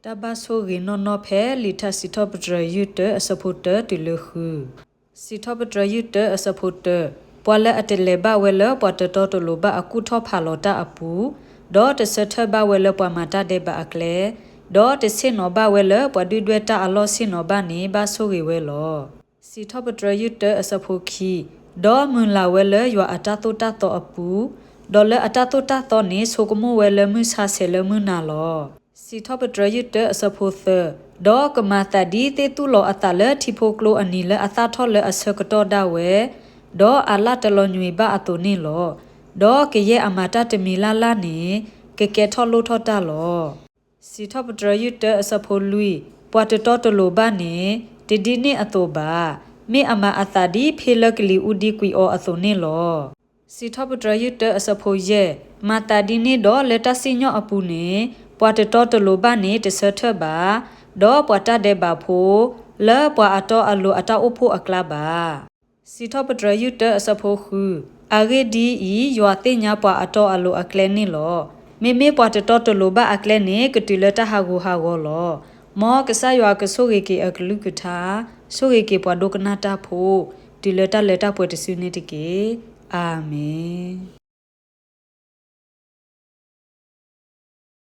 တၢ်ဘၣ်ဆိၣ်ဂ့ၤနီၢ်နီၢ်ဖဲလံာ်ထါစံးထီၣ်ပတြၢၤယုၢ်တၢအဆၢဖိတၢတုၤလၢဃု. စံးထီၣ်ပတြၢၤယုၢ်တၢအဆၢဖိတၢ, ပှၤလၢအတလဲၤဘၣ်ဝဲလၢပှၤတတီတလိၤဘၣ်အကူၣ်ထီၣ်ဖးလီၤတၢ်အပူၤ, ဒီးတဆၢထၢၣ်ဘၣ်ဝဲလၢပှၤမၤတၢ်ဒဲးဘးအကျဲ, ဒီးတဆ့ၣ်နီၤဘၣ်ဝဲလၢပှၤဒုၣ်ဒွဲၣ်တၢ်အလီၢ်ဆ့ၣ်နီၤဘၣ်န့ၣ် ဘၣ်ဆိၣ်ဂ့ၤဝဲလီၤ. စံးထီၣ်ပတြၢၤယုၢ်တၢအဆၢဖိခံ, ဒီးမုၢ်လၢ်ဝဲလၢယွၤအတၢ်သိၣ်တၢ်သီအပူၤ, ဒီးလၢအတၢ်သိၣ်တၢ်သီန့ၣ် ဆိကမိၣ်ဝဲလၢမုၢ်ဆါဆဲးလၢမုၢ်နၤလီၤ. စံးထီၣ်ပတြၢၤယုၢ်တၢအဆၢဖိသၢ, ဒီးကမၤသးဒ်သ့ၣ်သူၣ်လီၤအသးလၢထံဖိကျိအနံၤလၢအသၣ်ထီၣ်လၢအဆၢကတီၢ်ဒၣ်ဝဲ, ဒီးအလၣ်တလီၤညွံးဘၣ်အသိးန့ၣ်လီၤ. ဒီးကယဲၢ်အမၤတၢ်တမံၤလၢ်လၢ်န့ၣ် ကကဲထီၣ်လိၣ်ထီၣ်တၢ်လီၤ. စံးထီၣ်ပတြၢၤယုၢ်တၢအဆၢဖိလွံၢ်, ပှၤတတီတလိၤဘၣ်န့ၣ် တဒ်န့ၣ်အသိးဘၣ်. မ့ၢ်အမၤအသးဒ်ဖ့လၢကလံၤအူဒံကွံာ်အီၤအသိးန့ၣ်လီၤ. စံးထီၣ်ပတြၢၤယုၢ်တၢအဆၢဖိယဲၢ်, မၤသးဒ်န့ၣ်ဒီးလၢတၢ်စံၣ်ညီၣ်အပူၤန့ၣ် ပှၤတတီတလိၤဘၣ်န့ၣ်တဆၢထၢၣ်ဘၣ်, ဒီးပှၤတၢ်ဒဲးဘးဖိ လၢပှၤအတီအလိၤအတၢ်အိၣ်ဖှိၣ်အကျါဘၣ်. စံးထီၣ်ပတြၢၤယုၢ်တၢအဆၢဖိဃု, အဂ့ၢ်ဒ်အံၤ, ယွၤသ့ၣ်ညါပှၤအတီအလိၤအကျဲန့ၣ်လီၤ. မ့မ့ၢ်ပှၤတတီတလိၤဘၣ်အကျဲန့ၣ် ကတုၤလၢတၢ်ဟးဂူာ်ဟးဂီၤလီၤ. မ်ကစၢ်ယွၤကဆိၣ်ဂ့ၤက့ၤအကလုၢ်ကထါ, ဆိၣ်ဂ့ၤက့ၤပှၤဒိကနၣ်တၢ်ဖိ, တုၤလၢတၢ်လၢတၢ်ပှဲၤတစုန့ၣ်တက့ၢ်. အၤမ့ၣ်.